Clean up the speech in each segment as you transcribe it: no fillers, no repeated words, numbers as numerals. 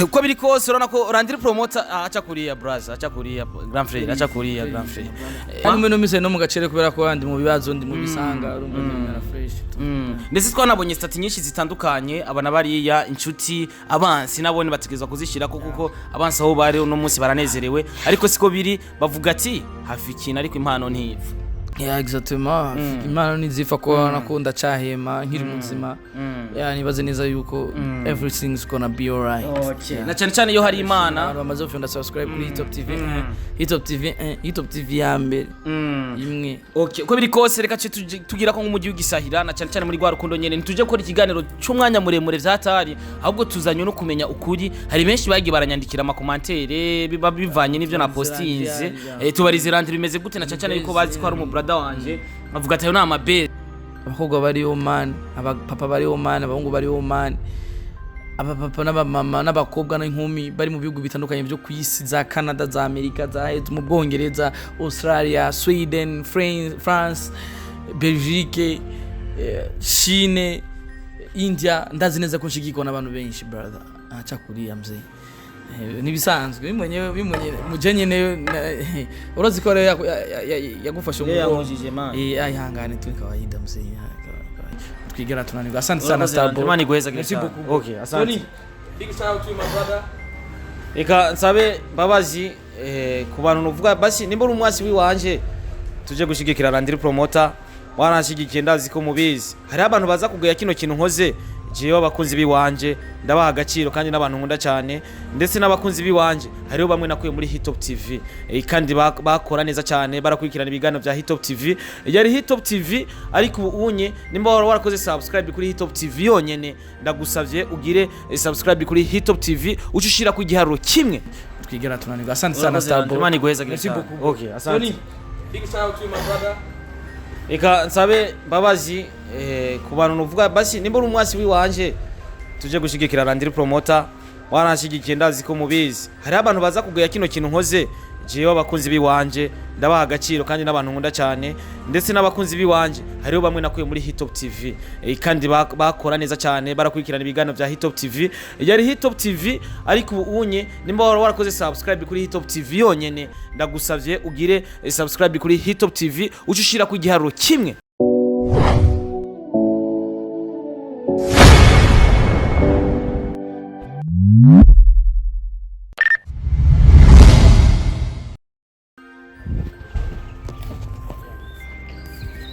Uko biri kose, urabona ko Landry Promoter aca kuriya, braza, aca kuriya, grand frère, aca kuriya, grand frère. Kandi mwe no no mu gacere, kubera ko ndi mu bibazo, ndi mu bisanga, urumva ndimera fresh. Ndetse twanabonye status nyinshi zitandukanye, abana bariya, inshuti, abansi nabone bategerezwa kuzishyirako, kuko abansi aho bari uno munsi baranezerewe, ariko siko biri, bavuga ati hafi ikintu, ariko impano ntipfa. Yeah, exactement, impano ntizipfa, ko nakunda cahema nkiri muzima. Yeah, nibaze neza yuko everything's gonna be alright. Na cyane cyane iyo hari Imana. Abantu bamaze gufyonda subscribe kuri Hitop TV, Hitop TV, Hitop TV ya mbere imwe. Okay, uko biri kose, reka ce tugira ko nk'umujyi w'igisahira, na cyane cyane muri rwa rukundo nyene, ntituje gukora ikiganiro c'umwanya muremure vyatari, ahubwo tuzanye no kumenya ukuri. Hari benshi bagiye baranyandikira ama commentaires, biba bivanye n'ivyo na postinze. Tubarize Landry bimeze gute, na cyane cyane yuko bazi ko ari umu brother wanje, bavuga ati ayo ni amabere. Abakobwa bariho man, abapapa bariho man, abahungu bariho man, abapapa n'abamama n'abakobwa n'inkumi bari mu bihugu bitandukanye byo ku isi, za Canada, za Amerika, za mu Bwongereza, Australia, Sweden, France, Belgique, Chine, India. Ndazi neza ko nshigikwa n'abantu benshi, brother. Aca kuriya mzee. Nibisanzwe bimenye bimenye muje nyene urazi ko rero yagufashe umugongo. Ayihangane, turi kawaida mzee. Twigera tunanirwa. Asante sana, Starboy. Imana iguhezagire Merci cyane. beaucoup. Okay, asante. Tony, big shout out to you, my brother. Reka nsabe mbabazi ku bantu nuvuga basi nimba uri umwasi wiwanje, tuje gushigikira Landry Promoter. Waranshigikiye, ndazi ko mubizi. Hariho abantu baza kuguya kino kintu nkoze. Jewe abakunzi biwanje ndabaha agaciro, kandi n'abantu nkunda cyane, ndetse n'abakunzi biwanje hariho bamwe nakuye muri Hitop TV, kandi bakora neza cyane, barakurikirana ibiganiro bya Hitop TV. Yari Hitop TV, ariko ubu unye nimba wari warakoze subscribe kuri Hitop TV yonyene, ndagusavye ugire subscribe kuri Hitop TV, uce ushira ku giharuro kimwe. Twigera tunanirwa. Asante sana, Starboy. Imana iguhezagire Merci cyane. beaucoup. Okay, asante. Tony, big shout out to you, my brother. Reka nsabe mbabazi ku bantu nuvuga basi nimba uri umwasi wiwanje, tuje gushigikira Landry Promoter. Waranshigikiye, ndazi ko mubizi. Hariho abantu baza kuguya kino kintu nkoze. Jewe abakunzi biwanje ndabaha agaciro, kandi n'abantu nkunda cyane, ndetse n'abakunzi biwanje hariho bamwe nakuye muri Hitop TV, kandi bakora neza cyane, barakurikirana ibiganiro bya Hitop TV. Yari Hitop TV, ariko ubu unye nimba wari warakoze subscribe kuri Hitop TV yonyene, ndagusavye ugire subscribe kuri Hitop TV, uce ushira ku giharuro kimwe.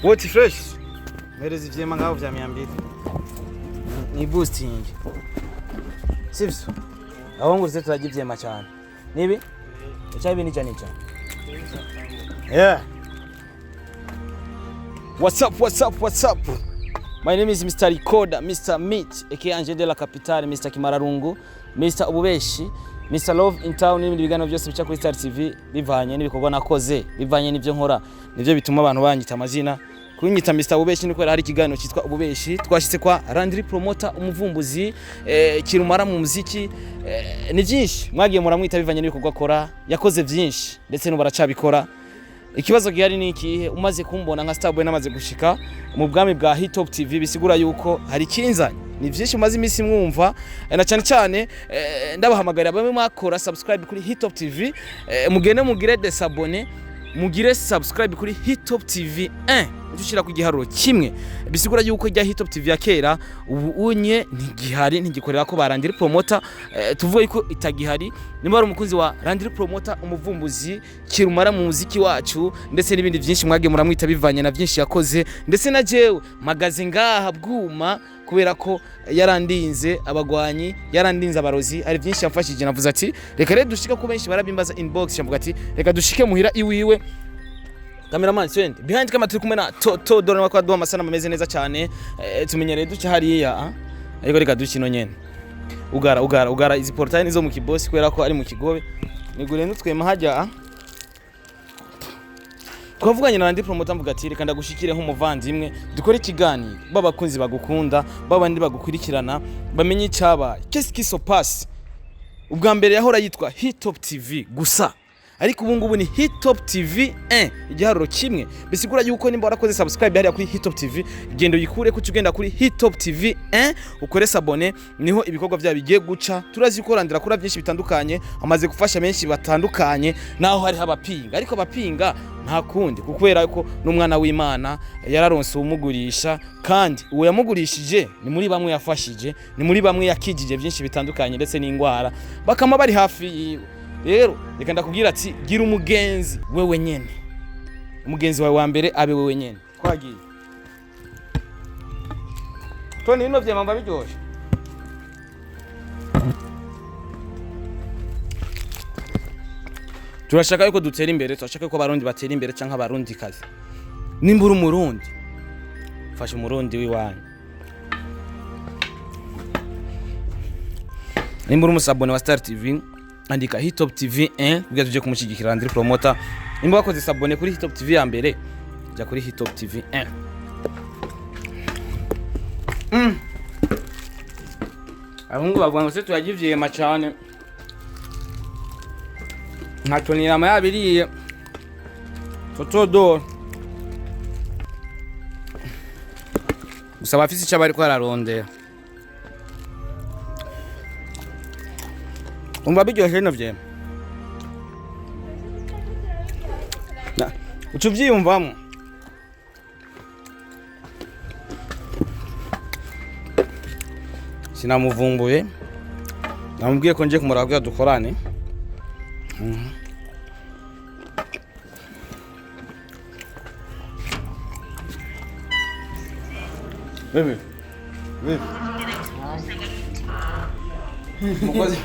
What fresh? Mpereza ivyema ngaho vya 200. Ni boosting. Sivyo? Abahungu turarya ivyema cyane. Nibi? Icyabi nica nica. Yeah. What's up, what's up, what's up? My name is Mr. Recorder, Mr. Meat, aka Angel de la Capitale, Mr. Kimararungu, Mr. Ububeshi, Mr. Love in Town n'ibindi biganiro byose bica kuri Star TV. Bivanye n'ibikorwa nakoze, bivanye n'ibyo nkora, nivyo bituma abantu banyita amazina. Kunyita Mr. Ububeshi ni kubera hari ikiganiro cyitwa Ububeshi. Twashitse kwa Landry Promoter, umuvumbuzi, kirumara mu muziki, ni byinshi mwagiye muramwita bivanye n'ibikorwa akora, yakoze byinshi ndetse n'ubu aracabikora. Ikibazo gihari ni ikihe? Umaze kumbona nka Starboy namaze gushika mu bwami bwa Hitop TV, bisigura yuko hari ikinzanye. Ni byinshi umaze iminsi mwumva, na cyane cyane ndabahamagarira bamwe mwakora subscribe kuri Hitop TV, mugende mugire désabonner, mugire subscribe kuri Hitop TV 1, ushira ku giharuro kimwe. Bisigura yuko rya Hitop TV ya kera ubu unye ntigihari, ntigikorera ko ba Landry Promoter, tuvuge yuko itagihari. Nimba ari umukunzi wa Landry Promoter, umuvumbuzi kirumara mu muziki wacu, ndetse n'ibindi byinshi mwagiye muramwita bivanye na byinshi yakoze, ndetse na jewe magaze ngaha bwuma kubera ko yarandinze abagwanyi, yarandinze abarozi, hari byinshi yamfashije. Navuze ati reka rero dushike, ko benshi barabimbaza inbox, yavuga ati reka dushike muhira iwiwe. Cameraman twende behind camera, turi kumwe na Toto Dore ko aduha amasanamu ameze neza cyane. Tumenyereye duce hariya, ah? Ariko reka duce ino nyene. Ugara, ugara, ugara izi portail nizo mu kibosi, kubera ko ari mu kigobe nigure nutwema hajya, ah? Twavuganye na Landry Promoter, mvuga ati reka ndagushikire nk'umuvandimwe, dukore ikiganiro, babakunzi bagukunda, babandi bagukurikirana bamenye icyabaye, qu'est-ce qui se passe. Ubwa mbere yahora yitwa Hitop TV gusa, Ariko ubu ngubu ni Hitop TV 1, igiharuro kimwe. Bisigura yuko nimba warakoze subscribe hariya kuri Hitop TV, genda uyikure kuko ugenda kuri Hitop TV 1 ukore s'abonner, niho ibikorwa byabo bigiye guca. Turazi ko Landry akora byinshi bitandukanye, amaze gufasha benshi batandukanye, naho hariho abapinga, ariko abapinga nta kundi, kubera ko n'umwana w'Imana yararonse uwumugurisha, kandi uwo yamugurishije ni muri bamwe yafashije, ni muri bamwe yakijije byinshi bitandukanye ndetse n'indwara, bakama bari hafi yiwe. Rero reka ndakubwira ati gira umugenzi wewe nyene, umugenzi wawe wa mbere abe wewe nyene. Twagiye Tony, bino vyema mba biryoshe. Turashaka yuko dutera imbere, turashaka yuko Abarundi batera imbere canke Abarundi kazi. Nimba uri Umurundi, fasha Umurundi w'iwanyu. Nimba uri umu s'abonné wa Star TV, andika Hitop TV 1 kugira tuje kumushyigikira Landry Promoter. Nimba wakoze s'abonner kuri Hitop TV ya mbere, jya kuri Hitop TV 1. Abahungu bavuga ngo se turarya ivyema cane, ntaco nirama yabiriye totodora gusa abafise ico bariko bararondera. Umva biryoshe bino vyema. Uca uvyiyumvamwo. Sinamuvumbuye, namubwiye ko nje kumuraba kugira dukorane. Bebe. Bebe. Umukozi.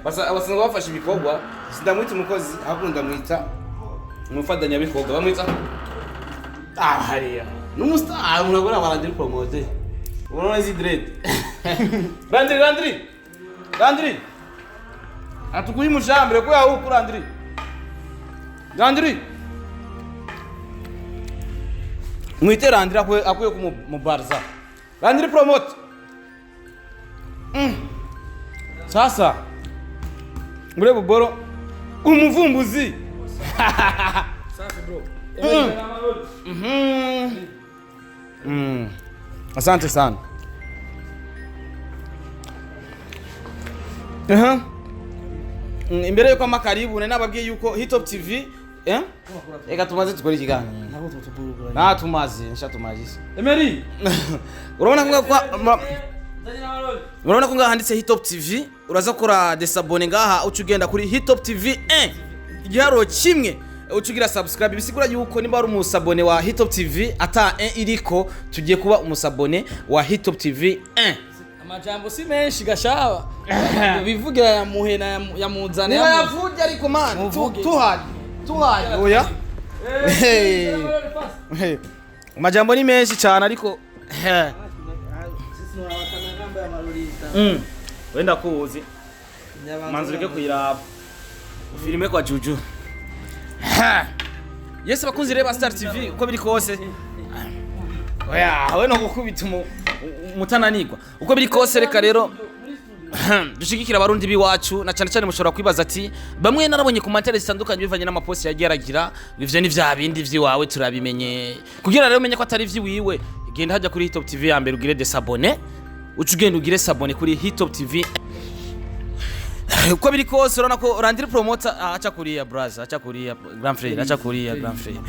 Basanzwe bafashe ibikorwa, sindamwita umukozi, ahubwo ndamwita umufatanyabikorwa. Bamwita ah hariya. N'umu star murabona ba Landry Promoter. Urabona izi dread. Landry, Landry. Landry. Atukuyi mushambire ko yahu kuri Landry. Landry. Mwite Landry akwiye kumubarza. Landry Promote. Sasa ngure buboro umuvumbuzi. Safi bro. Asante sana. Aha. Imbere yuko amakaribu nari nababwiye yuko Hitop TV, eh? Eka tumaze tukora ikiganiro. Ntabwo tutuburugura. Na tumaze, nsha tumaze. Emery. Urabona ko ngaha handitse Hitop TV, uraza kora désabonner ngaha, uca ugenda kuri Hitop TV 1. Igiharuro kimwe uca ugira subscribe. Bisigura yuko nimba ari umu s'abonné wa Hitop TV ata 1 iriko, tugiye kuba umu s'abonné wa Hitop TV 1. Amajambo si menshi gashaba. Bivugira ya muhe na ya muzana. Niba yavuye ariko man, Muvuge. Tuhari tuhari oya. Hey. Hey. Amajambo ni menshi cyane ariko Wenda kuzi manzi ureke kuyiraba filime kwa Juju. Yes, bakunzi reba Star TV, uko biri kose, oya we no gukubita umutananirwa. Uko biri kose, reka rero dushigikira Abarundi biwacu, na cyane cyane mushobora kwibaza ati bamwe narabonye ku mantare zitandukanye bivanye n'amaposti yagiye aragira ngo ivyo ni vya bindi vy'iwawe turabimenye. Kugira rero umenye ko atari ivy'iwiwe, genda hajya kuri Hitop TV ya mbere ugire désabonner, uca ugenda ugire s'abonner kuri Hitop TV. Uko biri kose, urabona ko Landry Promoter aca kuriya braza, aca kuriya grand frère, aca kuriya grand frère.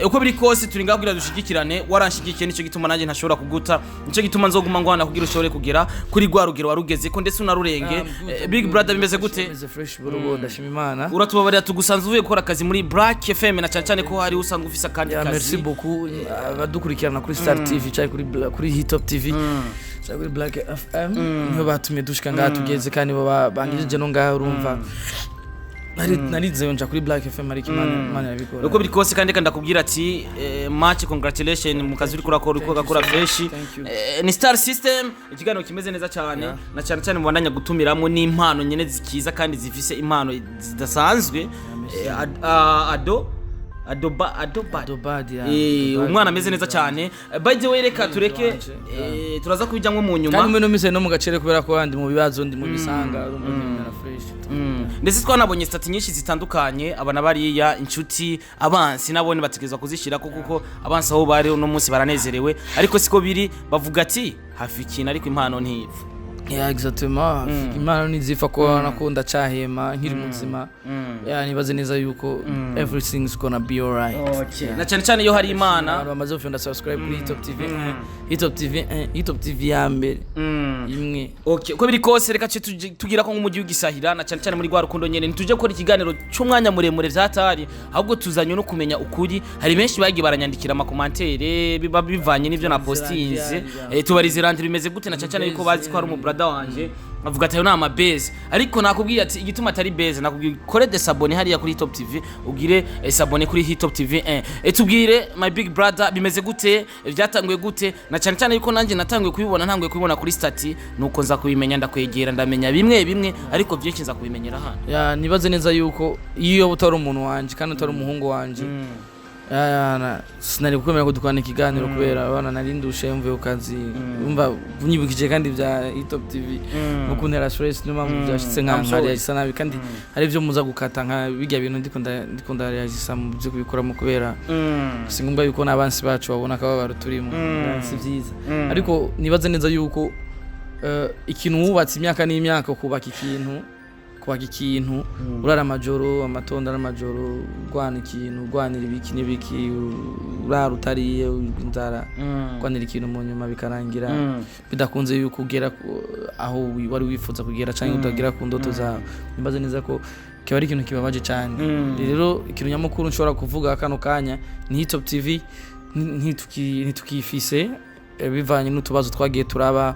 Uko biri kose turi ngaho kugira dushigikirane. Waranshigikiye, nicyo gituma nanjye ntashobora kuguta, nicyo gituma nzoguma ngwana kugira ushobore kugera kuri rwa rugero warugeze ko ndetse unarurenge. Big brother, bimeze gute? Meze fresh bro, ndashima Imana. Uratubabarira tugusanze uvuye gukora akazi muri Black FM, na cyane cyane ko hari usanzwe ufise akandi Ya, merci kazi. beaucoup abadukurikirana kuri Star TV cyangwa kuri Hitop TV cyangwa kuri Black FM, niho batumye dushika ngaha tugeze, kandi bo bangejeje no ngaha. Urumva narizeyo nja kuri Black FM, ariko Imana irabikora. Uko biri kose kandi reka ndakubwira ati much congratulation mu kazi uriko urakora, uriko urakora fresh. Thank you. Ni Star System, ikiganiro kimeze neza cyane, na cyane cyane mubandanya gutumiramo n'impano nyene zikiza kandi zifise impano zidasanzwe. Ado Adoba Adoba. Adobad, ya. Adobad. Umwana ameze neza cyane. By the way, reka tureke wanje, turaza kubijyamo mu nyuma. Kandi muri mise no mu gacere, kubera ko ndi mu bibazo, ndi mu bisanga, urumva bimera fresh. Ndetse twanabonye status nyinshi zitandukanye, abana bariya, inshuti, abansi nabone bategerezwa kuzishyira ko, kuko abansi aho bari uno munsi baranezerewe, ariko siko biri, bavuga ati hafi ikintu, ariko impano ntipfa. Yeah, exactement, impano ntizipfa, ko nakunda cyahema nkiri muzima. Yeah, nibaze neza yuko everything's gonna be alright. Na cyane cyane iyo hari Imana. Abantu bamaze gufyonda subscribe kuri Hitop TV, Hitop TV, Hitop TV ya mbere imwe. Okay, uko biri kose, reka ce tugira ko nk'umujyi w'igisahira, na cyane cyane muri rwa rukundo nyene, ntituje gukora ikiganiro c'umwanya muremure vyatari, ahubwo tuzanye no kumenya ukuri. Hari benshi bagiye baranyandikira ama commentaires, biba bivanye n'ivyo na postinze, tubarize randi bimeze gute, na cyane cyane yuko bazi ko ari umu brother wanje, avuga ati ayo ni ama buzz. Ariko nakubwiye ati igituma atari buzz, nakubwiye kore désabonner hariya kuri Top TV, ugire s'abonner kuri Hitop TV 1. Tubwire, my big brother, bimeze gute, byatanguye gute, na cyane cyane yuko nanjye natanguye kubibona, ntanguye kubibona kuri status, nuko nza kubimenya, ndakwegera, ndamenya bimwe bimwe, ariko byinshi nza kubimenyera hano. Yeah, nibaze neza yuko iyo utari umuntu wanje kandi utari umuhungu wanje, yeah, sinari kukwemera ko dukorana ikiganiro, kubera abana nari ndushe mvuye ku kazi, umva unyibukije kandi bya Hitop TV no kuntera stress, niyo mpamvu byashitse nka I'm sorry. nkareagisa nabi, kandi hari ibyo muza gukata nka bijya bintu ndiko ndareagisa mu byo kubikoramo, kubera si ngombwa yuko n'abansi bacu babona akababaro turimo, si byiza. Ariko nibaze neza yuko ikintu wubatse imyaka n'imyaka, kubaka ikintu, kubaka ikintu urara amajoro, amatonda n'amajoro, urwana ikintu, urwanira ibiki n'ibiki, urara utariye, inzara, urwanira ikintu, mu nyuma bikarangira bidakunze yuko ugera aho wari wifuza kugera cyangwa utagera ku ndoto zawe. Nibaze neza ko kiba ari ikintu kibabaje cyane. Rero ikintu nyamukuru nshobora kuvuga kano kanya ni Hitop TV ntitukifise, bivanye n'utubazo twagiye turaba.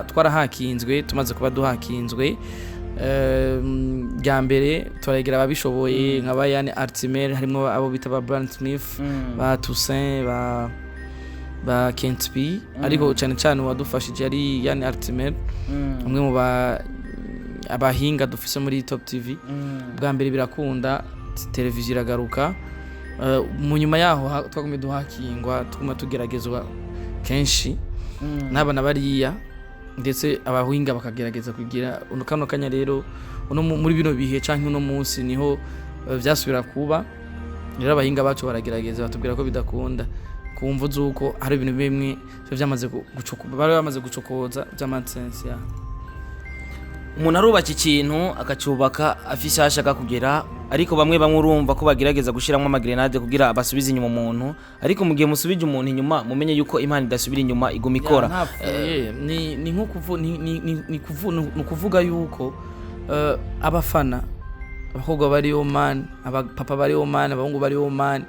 Twarahakinzwe, tumaze kuba duhakinzwe, bwa mbere turagera ababishoboye nka Bayani Artimer, harimo abo bita ba Brand Smith, ba Toussaint, ba Kent P, ariko cyane cyane uwadufashije yari Yani Artimer, umwe mu ba abahinga dufise muri Top TV. Bwa mbere birakunda, televiziyo iragaruka. Mu nyuma yaho twagumye duhakingwa, tuguma tugeragezwa kenshi n'abana bariya, ndetse abahinga bakagerageza kugira uno kano kanya. Rero uno muri bino bihe canke uno munsi niho vyasubira kuba. Rero abahinga bacu baragerageza, batubwira ko bidakunda ku mvu z'uko hari ibintu bimwe biba vyamaze bari bamaze gucokoza vy'amasensi ya. Umuntu arubaka ikintu, akacyubaka afise aho ashaka kugera, ariko bamwe bamwe urumva ko bagerageza gushyiramo ama grenade kugira basubize inyuma umuntu. Ariko mu gihe musubije umuntu inyuma, mumenye yuko Imana idasubira inyuma, iguma ikora. Ntapfuye, ni nko kuvu ni ni ni ni kuvu ni ukuvuga yuko abafana, abakobwa bari Oman, abapapa bari Oman, abahungu bari Oman,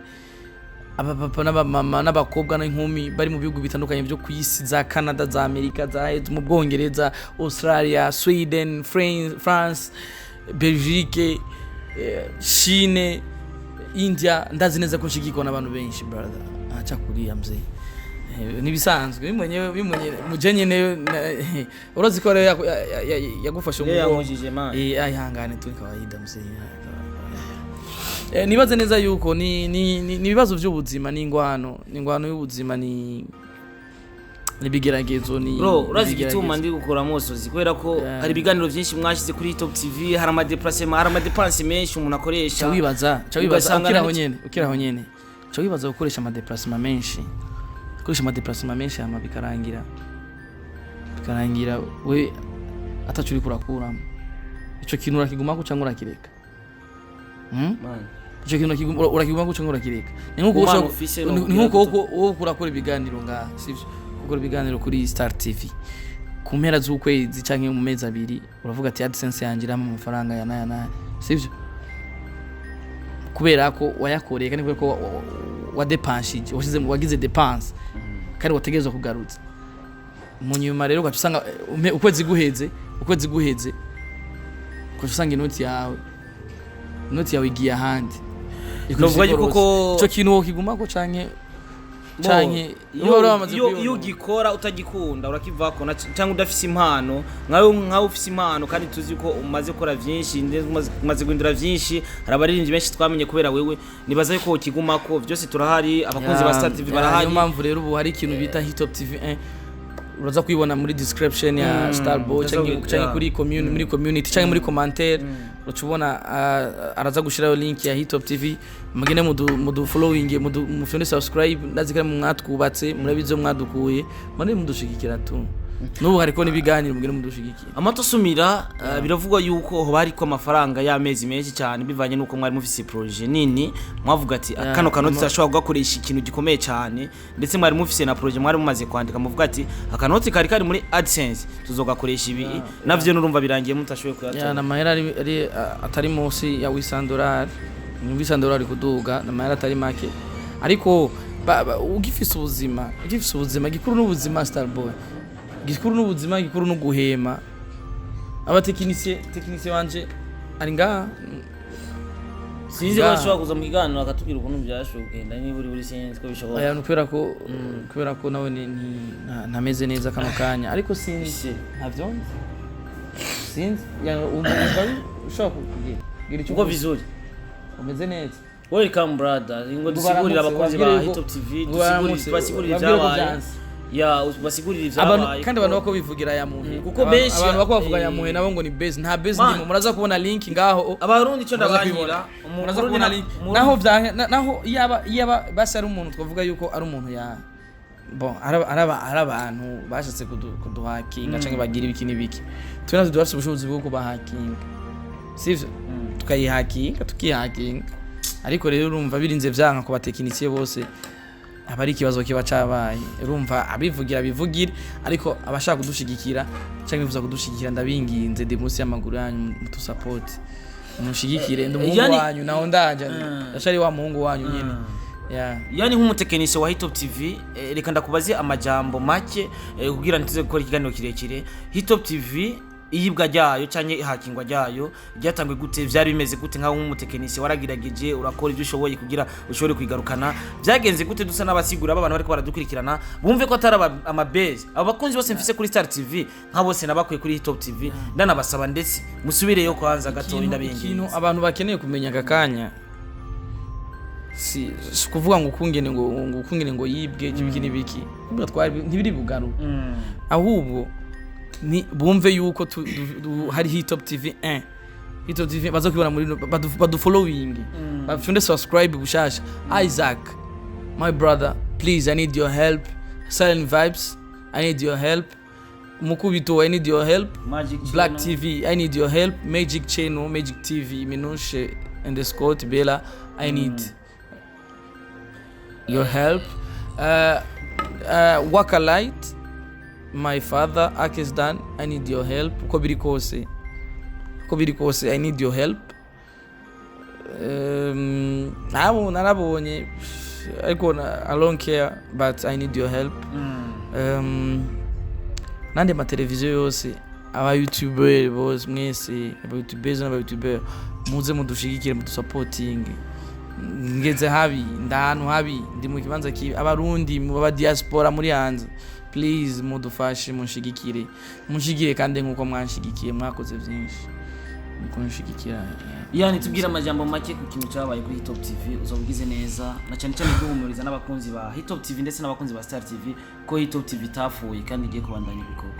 abapapa n'abamama n'abakobwa n'inkumi bari mu bihugu bitandukanye byo ku isi, za Canada, za Amerika, za mu Bwongereza, Australia, Sweden, France, Belgique, Chine, India, ndazi neza ko nshigikwa n'abantu benshi, brother. Acha kulia mzee. Nibisanzwe bimwenyewe bimwenye muje nyene urazi ko rero yagufashe umugongo. Ayihangane tu, ni kawaida mzee. Nibaze neza yuko ni ibibazo by'ubuzima, ni ingwano y'ubuzima, ni ibigeragezo, ni Bro, urazi ibigeragezo. igituma ndi gukora amosozi? Kubera ko hari ibiganiro byinshi mwashyize kuri Top TV, hari ama déplacement, hari ama dépenses menshi umuntu akoresha. Ca wibaza Ugasanga ukiraho nyene, ukiraho nyene, ca wibaza gukoresha ama déplacement menshi, gukoresha ama déplacement menshi, hama bikarangira we ataco uriko urakuramo. Ico kintu urakigumako canke urakireka? Man. Ico kintu urakigumako canke urakireka? Ni nkuko Umwana ufise ni nkuko wowe urakora ibiganiro ngaha, sivyo? Gukora ibiganiro kuri Star TV, ku mpera z'ukwezi canke mu mezi 2 uravuga ati AdSense yanje irampa amafaranga ya naya naya, sivyo? Kubera ko wayakoreye, kandi kubera ko wadepanshije, washize wagize dépense kandi wategerezwa kugarutsa. Mu nyuma rero ugaca usanga ukwezi guheze ugaca usanga inoti yawe igiye ahandi. Novuga yuko Ico kintu wokigumako canke Canke iyo wari wamaze iyo kuyonona. Iyo ugikora utagikunda urakivako cyangwa udafise impano, nkawe ufise impano kandi tuzi ko umaze gukora vyinshi, ndetse umaze guhindura vyinshi. Hari abaririmbyi benshi twamenye kubera wewe. Nibaza yuko ukigumako vyose, turahari, abakunzi ba Star TV barahari. Niyo mpamvu rero ubu hari ikintu bita Hitop TV 1, uraza kuyibona muri description ya Starboy canke kuri community, muri community canke muri commentaire uca ubona, araza gushiraho link ya Hitop TV. Mugende mudu following, mudu mufyonde subscribe. Ndazi ko mwatwubatse, murabizi mwadukuye, mane mudushigikira tu. N'ubu hariko n'ibiganiro, mugende mudushigikira. Amato sumira, biravugwa yuko hoba hariko amafaranga y'amezi menshi cyane, bivanye nuko mwari mufise projet nini, mwavuga ati kano kanoti turashobora kugakoresha ikintu gikomeye cyane. Ndetse mwari mufise na projet mwari mumaze kwandika, muvuga ati akanoti kari kari muri AdSense tuzogakoresha ibi. Navyo nurumva birangiye mutashoboye kuyatora. Na mahera ari atari munsi ya $800, ni $800 kuduga, na mahera atari make. Ariko ugifise ubuzima, ugifise ubuzima, gikuru n'ubuzima, Starboy, gikuru n'ubuzima, gikuru no guhema. Abatekinisiye, tekinisiye wanje ari ngaha. Sinzi ko ashobora kuza mu kiganiro akatubwira ukuntu byashoboye kugenda, niba uri buri, sinzi ko bishoboka. Aya, ni kubera ko nawe ntameze neza kano kanya, ariko sinzi, ntavyo nzi, sinzi. Umva ushobora kugira gira icyo Uko uvuze. Vizuri. Umeze neza. Welcome brother, ngo Ngo dusigurire baramutse, abakunzi ba babwire Hitop TV, ngo dusigurire baramutse, basigurire babwire ko ibyabaye. byanse. Ya, basigurire Abantu ibyabaye. kandi abantu bako bivugira ya muhe. Kuko benshi abantu bako bavuga ya muhe nabo ngo ni base, nta base Man. ndimo. Muraza kubona link ngaho. Abarundi icyo Muraza ndabangira kubibona. Muraza umurundi kubona link. Naho naho iyaba basi ari umuntu, twavuga yuko ari umuntu ya bon, araba ari abantu bashatse kuduhakinga canke bagira ibiki n'ibiki, twe natwe turafise ubushobozi bwo kubahakinga, sivyo? Tukayihakinga, tukihakinga. Ariko rero urumva birinze vyanka ku batekinisiye bose, aba ari ikibazo kiba cabaye. Urumva abivugira bivugire, ariko abashaka kudushigikira canke bifuza kudushigikira, ndabinginze, ndi munsi y'amaguru yanyu, mutusapoti, mushigikire. Ndi umuhungu wanyu, naho ndaja ndacari wa muhungu wanyu nyene, yeah. Yani nk'umutekinisiye wa Hitop TV, reka ndakubaze amajambo make, kugira ntituze gukora ikiganiro kirekire. Hitop TV, iyibwa ryayo canke ihakingwa ryayo ryatangwe gute? Vyari bimeze gute? Nkaho nk'umutekinisiye waragerageje, urakora ibyo ushoboye kugira ushobore kwigarukana, byagenze gute? Dusa n'abasigura abantu bariko baradukurikirana bumve ko atari amabase. Abo bakunzi bose mfise kuri Star TV, nka bose nabakuye kuri Hitop TV. Ndanabasaba ndetse musubireyo kwanza gatoya. Ikintu Ndabinginze. abantu bakeneye kumenya aka kanya si kuvuga ngo ukungene ngo ukungene ngo yibwe ibiki n'ibiki. Kuvuga twari ntibiri bugaruke, ahubwo ni bumve yuko hari Hitop TV 1, Hitop TV baza kwibona muri badu following, bafunde subscribe bushasha. Isaac, my brother, please, I need your help. Silent Vibes, I need your help. Mukubito, I need your help. Magic Black Channel. TV, I need your help. Magic Channel, Magic TV, Minushe and the Scott Bella, I need your help. Waka Light, my father, Akesdan, I need your help. Uko biri kose, uko biri kose, I need your help. Nabo narabonye, ariko I don't care, but I need your help. Nandi mateleviziyo yose, aba youtuber bose mwese, aba youtubers n'aba youtuber, muze mudushigikire, mudusapotinge. Ngeze habi, ndahantu habi, ndi mu kibanza kibi. Abarundi mu baba diaspora muri hanze, please mudufashe, munshigikire, munshigikire kandi nkuko mwanshigikiye, mwakoze byinshi mukunshigikira, yeah. Yani tubwire amajambo make ku kintu cyabaye kuri Hitop TV, uzobugize neza, na cyane cyane guhumuriza n'abakunzi ba Hitop TV ndetse n'abakunzi ba Star TV ko Hitop TV itafuye kandi igiye kubandanya ibikorwa.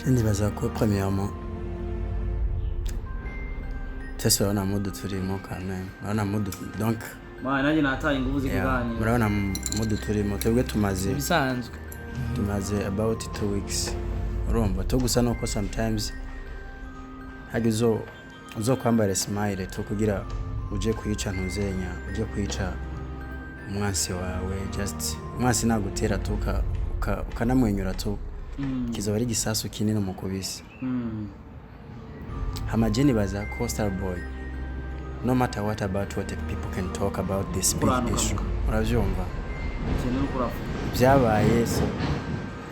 Ndibaza ko premièrement twese urabona mood turimo quand même, urabona mood donc. Mwana, nanjye nataye ingufu Yeah, z'ikiganiro. murabona mood turimo twebwe, tumaze Ibisanzwe. tumaze about 2 weeks, urumva to gusa nuko sometimes hajya uzo kwambara smile to kugira uje kwica ntuzenya, uje kwica umwansi wawe. Just umwansi nagutera tu ukanamwenyura tu, kizoba ari igisasu kinini umukubise. Hama je nibaza ko Starboy, no matter what about what people can talk about this big Kuranuka issue, muka. uravyumva? Ikintu uri kuravuga. Byabaye so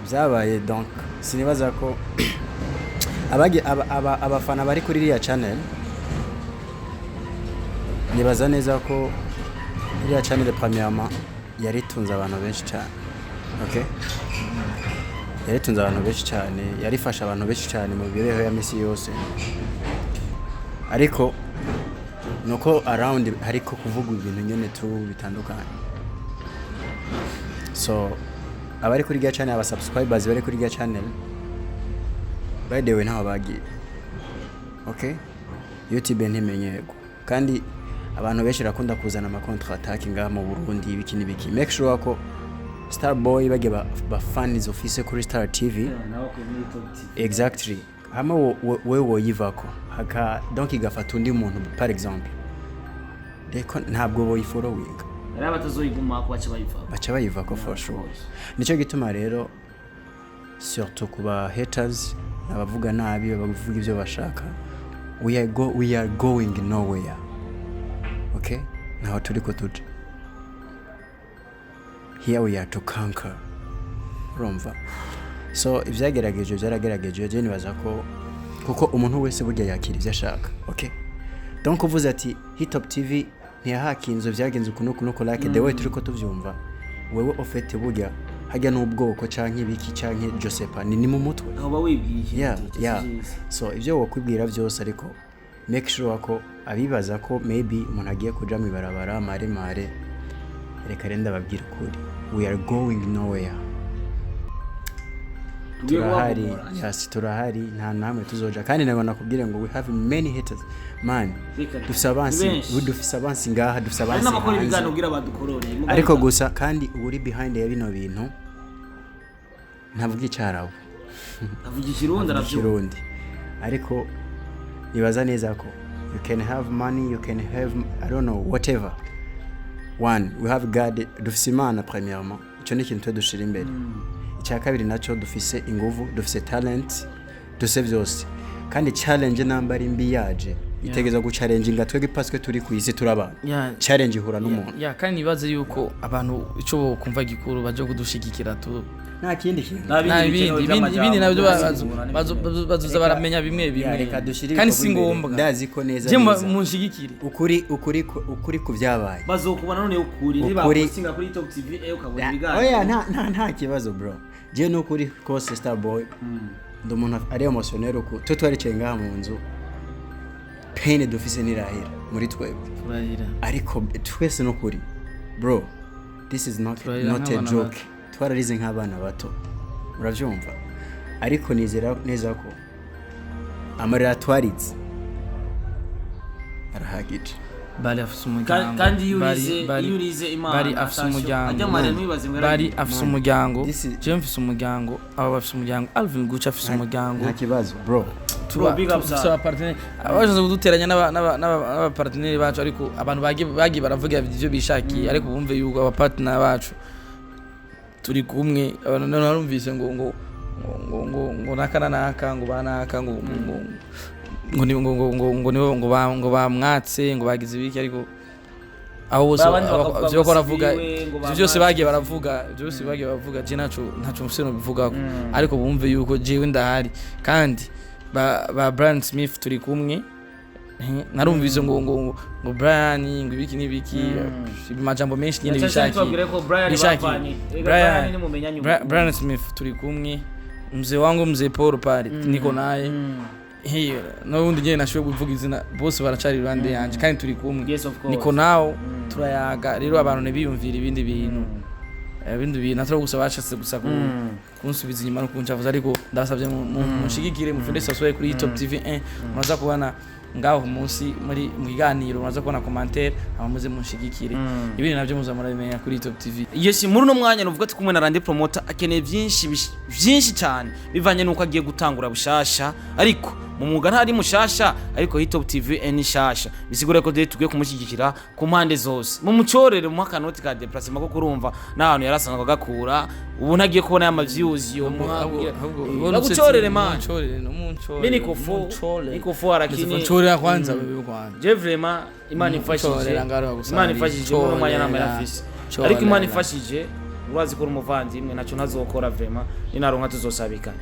byabaye, donc sinibaza ko abafana bari kuri iriya channel, nibaza neza ko Iriya channel, premièrement, yaritunze abantu benshi cyane, okay? Yaritunze abantu benshi cyane, yarifasha abantu benshi cyane mu mibereho ya misi yose, ariko nuko around hariko kuvuga ibintu nyene tu bitandukanye. So abari kuri rya channel, aba subscribers bari kuri rya channel, by the way, ntaho bagiye, okay? YouTube ntimenyerwa, kandi abantu benshi barakunda kuzana ama contre attaque ngaha mu Burundi, ibiki n'ibiki. Make sure ko Starboy bage ba fans office kuri Star TV. Exactly. Hamwe wewe woyivako haka, donc igafata undi muntu, par exemple, reko ntabwo boyifollowinga. Hari abatazoyiguma ko baca bayivako. Baca bayivako for sure. Nicyo gituma rero, surtout ku ba haters, abavuga nabi, bavuga ibyo bashaka, we are going nowhere, okay? Ntaho turi ko tuja. Here we are to conquer, urumva? So ibyagerageje byaragerageje. Je nibaza ko kuko umuntu wese burya yakira ibyo ashaka, okay? Donc uvuze ati Hitop TV ntiyahakinze, byagenze uku nuku nuku, like the way turi ko tuvyumva, wewe ofete burya hajya n'ubwoko canke ibiki canke Josepa ni mu mutwe. Aho ba wibwiye ikintu So ibyo wokwibwira byose, ariko make sure ko abibaza ko maybe umuntu agiye kuja mu ibarabara maremare, reka rero ndababwira ukuri, we are going nowhere. Tugiye Turahari. kubahumura. Yes, turahari, nta namwe tuzoja. Kandi ntabwo nakubwire ngo we have many haters, man. Reka, Dufise abansi. ni benshi. Dufise abansi ngaha, dufise Hari abansi n'abakora hanze. ibiganiro kugira badukorore. Ariko gusa kandi uri behind ya bino bintu ntavuga icyarabu. Avuga Ikirundi, aravyumva. Ikirundi. Ariko nibaza neza ko you can have money, you can have, I don't know, whatever. One, we have God, dufise Imana premièrement, icyo ni ikintu twe dushira imbere. Icya kabiri nacyo, dufise inguvu, dufise talent, dufise byose. Kandi challenge namba ari mbi yaje, itegeza guchallenginga twebwe, paswe turi ku isi, turi abantu. Challenge ihura n'umuntu. Ya, kandi nibaze yuko abantu ico bokumva gikuru baje kudushigikira tu. Nta kindi kintu. Nta Nta bindi ibindi bikenewe. Ibindi nabyo by'amajambo, bazoza baramenya bimwe bimwe. Reka dushire kandi ibikorwa si imbere. ngombwa. Ndazi ko neza Je neza. munshigikire. Ukuri ku byabaye. Bazokubona none ukuri. Nibapostinga kuri Top TV, ukabona ibiganiro. Oya, nta kibazo, bro. Je nukuri kose, Starboy, ndi umuntu ari émotionnel. Uku twe twaricaye ngaha mu nzu, pain dufise ntirahera muri twebwe. Turarira. Ariko twese nukuri, bro, this is not, Turarira not a nk'abana joke. Twararize nk'abana bato, urabyumva? Ariko nizera neza ko amarira twarize arahagije. Bari afise umuryango. Kandi iyo iyo urize Imana, Bari afise attention, umuryango. ajya amarira ntiwibaze ngo Bari yaragiye. afise umuryango. This Jewe mfise umuryango, aba bafise umuryango, Alvin Gucci afise umuryango. Nta kibazo, bro. Tuba Bro, big up dufise sana. abaparteneri abashatse kuduteranya n'abaparteneri bacu, ariko abantu bagiye baravuga ivyo bishakiye, ariko bumve yuko abapartner bacu turi kumwe. Abantu narumvise ngo naka na naka, ngo banaka, ngo ni ngo nibo ngo bamwatse, ngo bagize ibiki, ariko aho bose Babandi bakavuga ivyo ngo ko baravuga, si biwe, ngo ivyo byose bamwatse. Bagiye baravuga, ivyo byose bagiye baravuga, je ntaco mfise no bivugako, ariko bumve yuko jewe ndahari. Kandi ba Brian Smith turi kumwe. Narumvise ngo Brian ngo ibiki n'ibiki, amajambo menshi nyine Cyane cyane bishakiye. tubabwire ko Brian Bishakiye. bavanye. Erega Brian nimumenyanye ubu. Brian Smith turi kumwe, mzee wangu mzee Paul pale niko naye. Hey, n'ubundi nyine nashoboye kuvuga izina, bose baracari iruhande yanje kandi turi kumwe. Yes, of course. Niko nawo turayaga. Rero abantu ntibiyumvira ibindi bintu, ibindi bintu atari gusa bashatse gusa kunsubiza inyuma no kuncafuza. Ariko ndabasabye munshigikire, mufinde subscribe kuri Top TV 1. Muraza kubona ngaho munsi muri mu kiganiro, muraza kubona commentaire, hama muze munshigikire. Ibindi nabyo muza murabimenya kuri Top TV. Yes, muri uno mwanya nuvuga ati kumwe na Randy Promoter akeneye byinshi byinshi cyane, bivanye nuko agiye gutangura bushasha, ariko mu mwuga ntari mushasha, ariko Hitop TV ni shasha, bisigura ko dore tugiye kumushyigikira ku mpande zose, mu mucorere, mu akanoti ka déplacement, ko kurumva n'ahantu yarasanzwe agakura, ubu ntagiye kubona ya views yo bagucorere, man. Munchorere. Mi niko fo arakini. Nchorera kwanza wewe kwanza. Je vraiment Imana ifashije. Nchorera ngaro gusa. Imana ifashije, muri uno mwanya nta mahera mfise, ariko Imana ifashije, urazi ko uri umuvandimwe, ntacyo ntazokora vraiment, ninaronka tuzosabikana.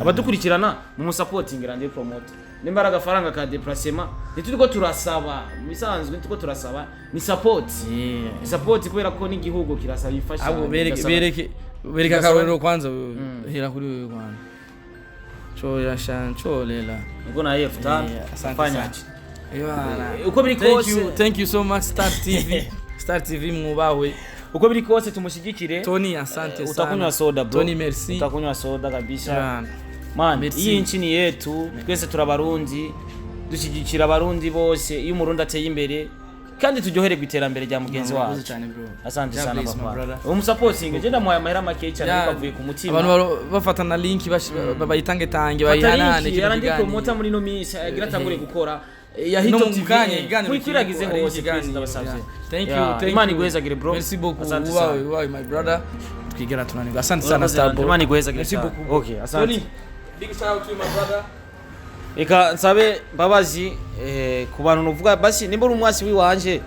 Abadukurikirana mu supporting Landry Promoter, nimba ari agafaranga ka déplacement, ntituriko turasaba mu bisanzwe, ntituriko turasaba, ni support. Ni support kubera ko n'igihugu kirasaba ifasha. Abo bereke, bereke, bereke akarorero kwanza. Hera kuri wewe kwanza, chorera shan, chorera. Niko na 5000. Asante Fanya. sana. Ewana. Uko biri Thank kose you, thank you so much, Star TV. Star TV mwubawe. Uko biri kose tumushyigikire. Tony, asante sana. Utakunywa soda, bro. Tony, merci. Utakunywa soda kabisa. Ewana. Man, Merci. iyi nchi ni yetu twese, turabarundi, dushyigikira abarundi bose. Iyo umurundi ateye imbere, kandi turyohererwa iterambere rya mugenzi Murakoze wacu. cyane, bro. Asante God sana, bless, my papa. brother. Umusapotinge, je ndamuhaye amahera make cyane, Yeah. ariko avuye ku mutima. Abantu bafatana link, bayitange tange, Fata bayihanahane link kino yarandi kiganiro. Promoter muri no minsi agira atangure gukora ya No Hitop mu TV. kanya ikiganiro Muyikwiragize kiriko, ari hose, ikiganiro, please, ndabasavye. yeah. Thank you, thank Imana you. iguhezagire, bro. Merci beaucoup. Asante Ubawe, sana. ubawe, my brother. Twigera tunanirwa. Asante sana, Urakoze, Starboy. Imana iguhezagire Merci cyane. beaucoup. Okay, asante. Tony, big shout out to you, my brother. Reka nsabe mbabazi ku bantu nuvuga basi nimba uri umwasi wiwanje,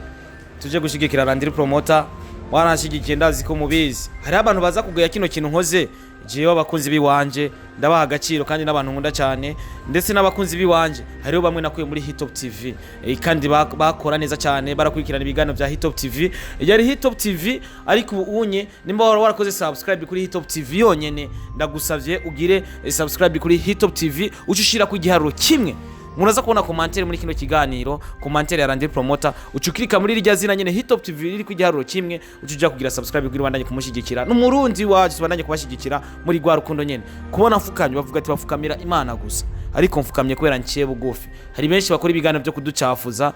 tuje gushigikira Landry Promoter. Waranshyigikiye, ndazi ko mubizi. Hariho abantu baza kuguya kino kintu nkoze jewe. Abakunzi biwanje ndabaha agaciro, kandi n'abantu nkunda cyane, ndetse n'abakunzi biwanje hariho bamwe nakuye muri Hitop TV, kandi bakora neza cyane, barakurikirana ibiganiro bya Hitop TV. Yari Hitop TV, ariko ubu unye nimba wara warakoze subscribe kuri Hitop TV yonyene, ndagusavye ugire subscribe kuri Hitop TV, uce ushira ku giharuro kimwe. Muraza kubona commentaire muri kino kiganiro, commentaire ya Landry Promoter. Uca ukirika muri rirya zina nyene Hitop TV riri ku giharuro kimwe, uca uja kugira subscribe kugira ubandanye kumushyigikira. N'umurundi wacu, tubandanye kubashyigikira muri rwa rukundo nyene. Kubona mfukamye, bavuga ati bafukamira Imana gusa, ariko mfukamye kubera nciye bugufi. Hari benshi bakora ibiganiro byo kuducafuza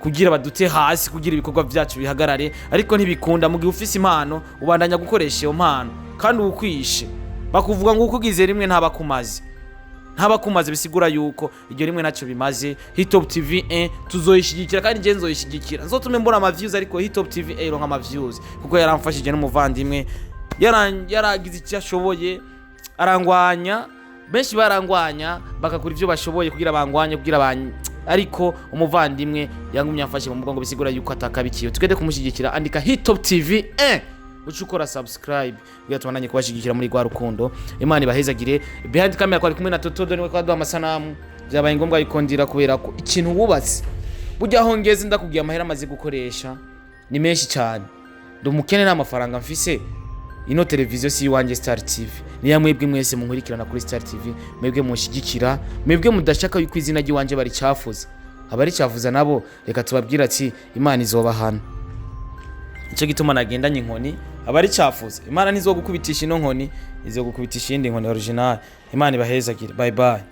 kugira badute hasi, kugira ibikorwa byacu bihagarare, ariko ntibikunda. Mu gihe ufise impano, ubandanya gukoresha iyo mpano, kandi uwukwishe bakuvuga ngo ukugize rimwe ntabakumaze, ntabakumaze, bisigura yuko iryo rimwe ntacyo bimaze. Hitop TV 1 tuzoyishyigikira, kandi njye nzoyishyigikira, nzotume mbona ama views, ariko Hitop TV 1 ironka ama views kuko yaramfashije n'umuvandimwe. Yaragize icyo ashoboye, arangwanya. Benshi barangwanya, bagakora ibyo bashoboye kugira bangwanye, kugira ban, ariko umuvandimwe yangumye amfashe mu mugongo, bisigura yuko atakabikiye. Tugende kumushyigikira. Andika Hitop TV 1, uce ukora subscribe kugira tubandanye kubashyigikira muri rwa rukundo. Imana ibahezagire. Behind camera twari kumwe na Toto niwe kwaduha amasanamu. Byabaye ngombwa yikondira kubera ko ikintu wubatse burya aho ngeze, ndakubwiye amahera amaze gukoresha ni menshi cyane. Ndi umukene, nta mafaranga mfise. Ino televiziyo si iwanjye, Star TV niya mwebwe mwese munkurikirana kuri Star TV, mwebwe munshyigikira, mwebwe mudashaka yuko izina ry'iwanjye baricafuza. Abaricafuza nabo reka tubabwire ati Imana izobahana. Nicyo gituma nagendanye inkoni. Abaricafuza, Imana ntizogukubitisha ino nkoni, izogukubitisha iyindi nkoni original. Imana ibahezagire. Bye bye.